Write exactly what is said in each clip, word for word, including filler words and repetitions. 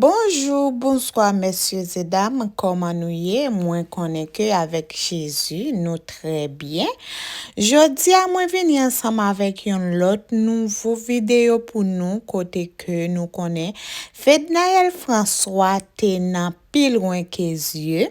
Bonjou, bonswa, mesye e dam, kòman nou ye? Mwen konnen ke avèk Jezi, nou trè byen. Jodi a, mwen vini ansanm avèk yon lòt nouvo videyo pou nou, kote ke nou konnen Fednaelle François te nan pi lwen ke zye.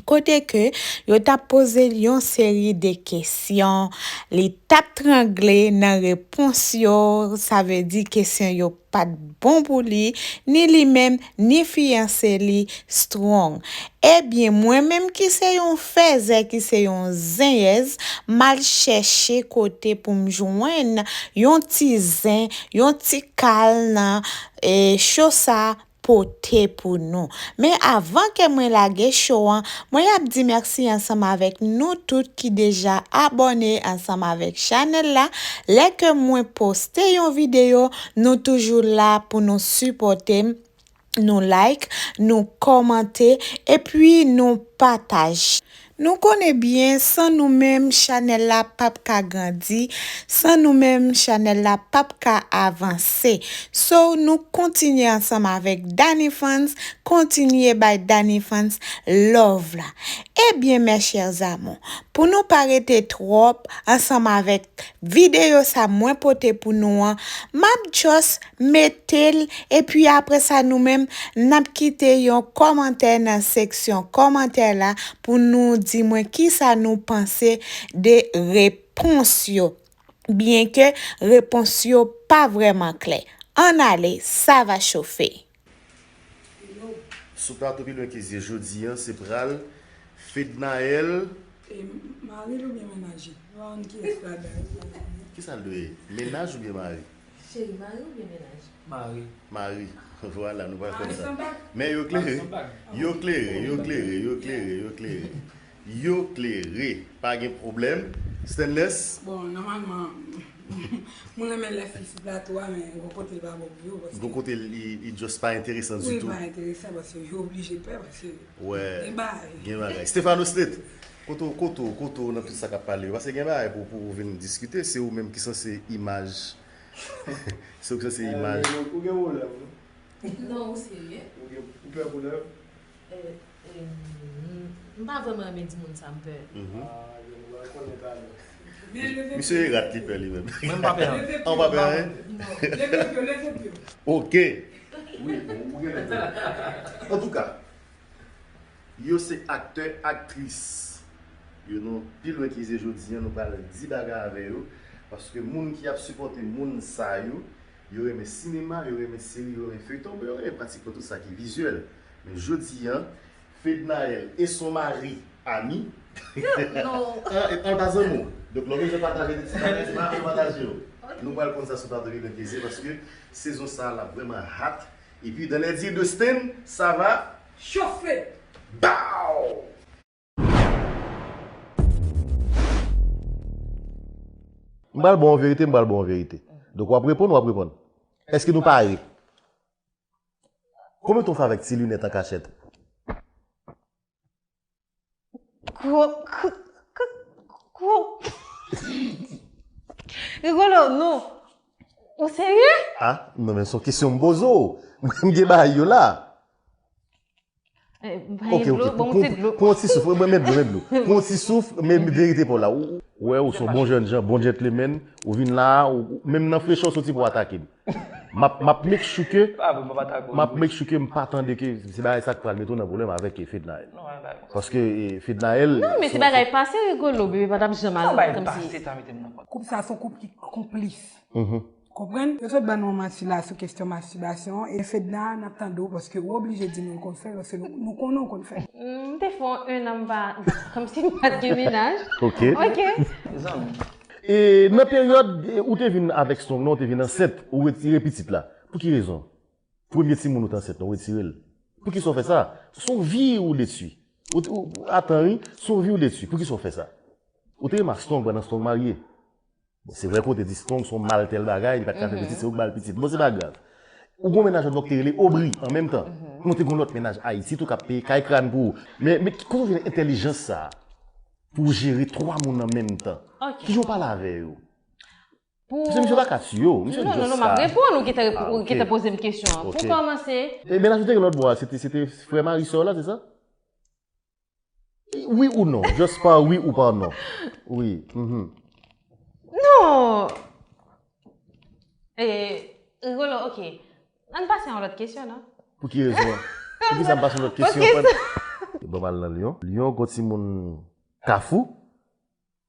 Kote ke yo t ap poze l yon seri de kesyon, li t ap trangle nan repons yo, sa vle di kesyon yo pa t bon pou li, ni li menm, ni fiyanse li Strong. Ebyen, mwen menm ki se yon fèzè, ki se yon zenyèz, m al chèche kote pou m jwenn yon ti zen, yon ti kal nan, e, cho sa pote pou nou. Men avan ke mwen lage cho an, mwen ap di mèsi ansanm avèk nou tout ki deja abòne ansanm avèk chanèl la. Lè ke mwen poste yon videyo, nou toujou la pou nou sipòte m, nou like, nou kòmante, epi nou pataje. Nou konnen byen, san nou menm, chanèl la p ap ka grandi, san nou menm, chanèl la p ap ka avanse. So, nou kontinye ansanm avèk Dany Fans, kontinye bay Dany Fans love la. Ebyen, mes chers amours, pou nou pa rete twòp ansanm avèk videyo sa mwen pote pou nou an, m ap just mete l, epi apre sa, nou menm, n ap kite yon kòmantè nan seksyon kòmantè la pou nou di mwen kisa nou panse de repons yo, byenke repons yo pa vrèman klè. Ann ale, sa va chofe. Sou plato Pi Lwen Ke Zye jodi a, se pral Fednaelle. E mari l oubyen mennaj li? Nou pa konn kiyès ladan yo. Kisa l dwe ye? Mennaj oubyen mari? Cheri, mari oubyen mennaj? Mari. Mari. Vwala, nou pral konn sa. Men yo klere. Yo klere, yo klere, yo klere, yo klere. Yo klere. Pa gen pwoblèm. Stainless. Bon, nòmalman, mwen renmen lè fi sou plato a, men gon kote l pa bon pou yo. Paske, Gon kote li, li just pa enteresan wi, ditou. Pa enteresan, paske yo oblije pè, paske Wè. Gen bagay. Gen bagay. Stefano State. Kote w, kote w, kote w nan tout sa k ap pale yo? Paske gen bagay pou, pou w vin diskite, se ou menm ki sanse imaj. Se ou ki sanse imaj. Ou gen pwoblèm, wi. Non, ou serye? Ou gen, ou pè pwoblèm? Eh, eh, m pa vrèman renmen di moun sa m pè. Mhm. Ah, gen nou pral konnen talè. Misye e rat li pè li menm. Mwen m pa pè anyen. An pa pè anyen? Non. Leve pye w, leve pye w. Ok. Wi, bon, ou gen lè. Antouka, yo se aktè, aktris. Yo nan Pi Lwen Ke Zye jodi a, nou pral di bagay avè yo. Paske moun ki ap sipòte moun sa yo, yo renmen sinema, yo renmen seri, yo renmen feyton, bon, yo renmen pratikman tout sa ki vizyèl. Men jodi a, Fednaelle et son mari ami. Non. An, an pa zanmi w. Donk, lè w bezwen pataje de ti bagay, se pa avè w pataje yo. Nou pral konn sa sou plato Pi Lwen Ke Zye paske sezon sa a, l ap vrèman hot. Epi, dans les dires de Stan, sa va Chofe! Bow! M pral ba w verite, m pral ba w verite. Donk, w ap reponn, w ap reponn. Èske nou pare? Konbyen tan w fè avèk ti linèt an kachèt? Gwo, gwo, gwo, gwo. Rigolo, non. Ou serye? Ah, non, men se yon kesyon m poze w. Mwen, m gen bagay yo la. Eh, Ok, ok. dlo, bon, ti dlo. Pran yon ti souf, mwen, mwen dlo, mwen dlo. Pran yon ti souf, men verite pa w la. Ou, ou wè, ou se yon bon jèn jan, bon gentleman. Ou vin la, ou, ou, menm nan frechè, ou soti pou atake m. M ap, m ap make sure ke, m ap make sure ke m pa tande ke se bagay sa k pral mete w nan pwoblèm avèk, eh, Fednaelle. Paske, eh, Fednaelle. Non, men se bagay pase, Rigolo, bebe pa t ap janm al kòmsi. Koup sa se yon koup ki konplis. Konprann? Yo sot ban nou manti la sou kesyon mastibasyon an, e Fedna, n ap tande w paske ou oblije di nou l konn fè l, paske nou, nou konnen w konn fè l. M te fè yon an m pa, kòmsi m pa t gen mennaj. Ok. Ok. E nan peryòd, eh, ou te vin avèk Strong nan, ou te vin ansent, ou retire pitit la. Pou ki rezon? Premye timoun ou te ansent nan, ou retire l. Pou ki sa w fè sa? Se yon vi ou detwi. Ou, ou, atan, wi, se yon vi ou detwi. Pou ki sa w fè sa? Ou te renmen ak Strong pandan Strong marye. Bon, se vre ke w te di Strong se yon mal tèl bagay, li pa t ka fè pitit, se ou k ba l pitit. Bon, se pa grav. Ou gen yon mennaj lòt bò ki te rele Aubry an menm tan. Nou te gen yon lòt mennaj Ayiti tou k ap peye kay kràn pou ou. Men, men kote w jwenn entèlijans sa a? Pou w jere twa moun an menm tan. Ok. Kijan w pale avè yo? Pou... Paske misye pa ka tiye w. Misye... Non, non, non, m ap reponn ou ki te, ou ki te poze m kesyon an. Pou kòmanse. Ebyen, la, se te lòt bò a, se te, se te frè mari sè w la, se sa? Wi ou non? Just pa wi ou pa non. Wi. Mhm. Non. E, Rigolo, ok. Ann pase a yon lòt kesyon, non? Pou ki rezon an? Pou ki sa m pase yon lòt kesyon? Paske sa... E bon, m al nan Lyon. Lyon, gon timoun Kafou.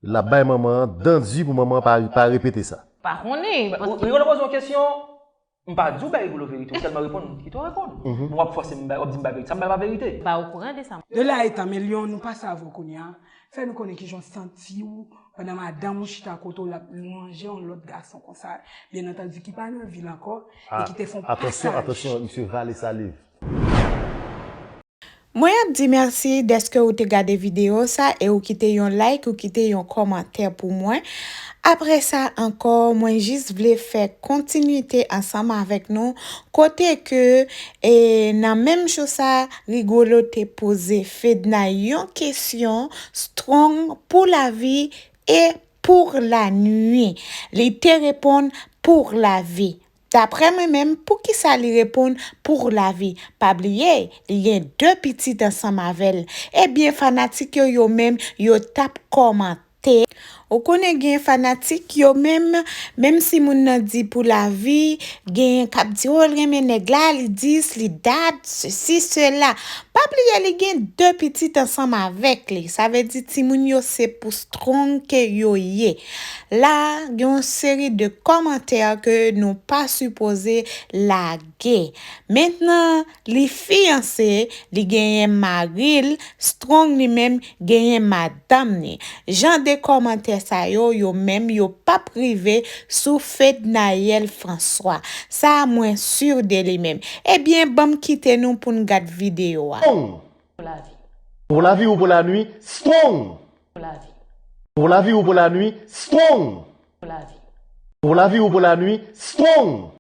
L ap bay manman an dan di pou manman an pa, pa repete sa. Pa konnen. Ou, Rigolo poze yon kesyon, m pa di w bay Rigolo verite, ou sèlman reponn, kite w reponn. Mhm. Bon, w ap fòse m bay, w ap di m bay verite. Sa m bay pa verite. Pa okouran de sa. De la etan, men Lyon, nou pase avè w kounye a. Fè nou konnen kijan w santi w pandan madanm ou chita kote w, l ap lwanje yon lòt gason konsa. Byen antandi, ki pa nan vil ankò, e ki te fè yon pasaj. Atansyon, atansyon, misye vale saliv. Mwen ap di mèsi dèske ou te gade videyo sa e ou kite yon like, ou kite yon kòmantè pou mwen. Apre sa ankò, mwen jis vle fè kontinite ansanm avèk nou, kote ke, e, nan menm jou sa, Rigolo te poze Fednaelle yon kesyon, Strong pour la vie et pour la nuit. Li te reponn pour la vie. Daprè mwen menm, poukisa li reponn pour la vie? Pa bliye, li gen de pitit ansanm avè l. Ebyen, fanatik yo, yo menm, yo t ap kòmante. Ou konnen gen fanatik yo menm, menm si moun nan di pour la vie, gen k ap di, "Oh, l renmen nèg la, li this, li that, ceci, cela." Pa bliye, li gen de pitit ansanm avèk li. Sa vle di timoun yo se pou Strong ke yo ye. La, gen yon seri de kòmantè ke nou pa sipoze lage. Mentnan, li fiyanse, li genyen mari l, Strong li menm genyen madanm ni. Jan de kòmantè sa yo, yo menm, yo p ap rive sou Fednaelle François. Sa a mwen si de li menm. Ebyen, ban m kite nou pou n gad videyo a. Strong. Pour la vie. Pour la vie ou pour la nuit, Strong. Pour la vie. Pour la vie ou pour la nuit, Strong. Pour la vie. Pour la vie ou pour la nuit, Strong.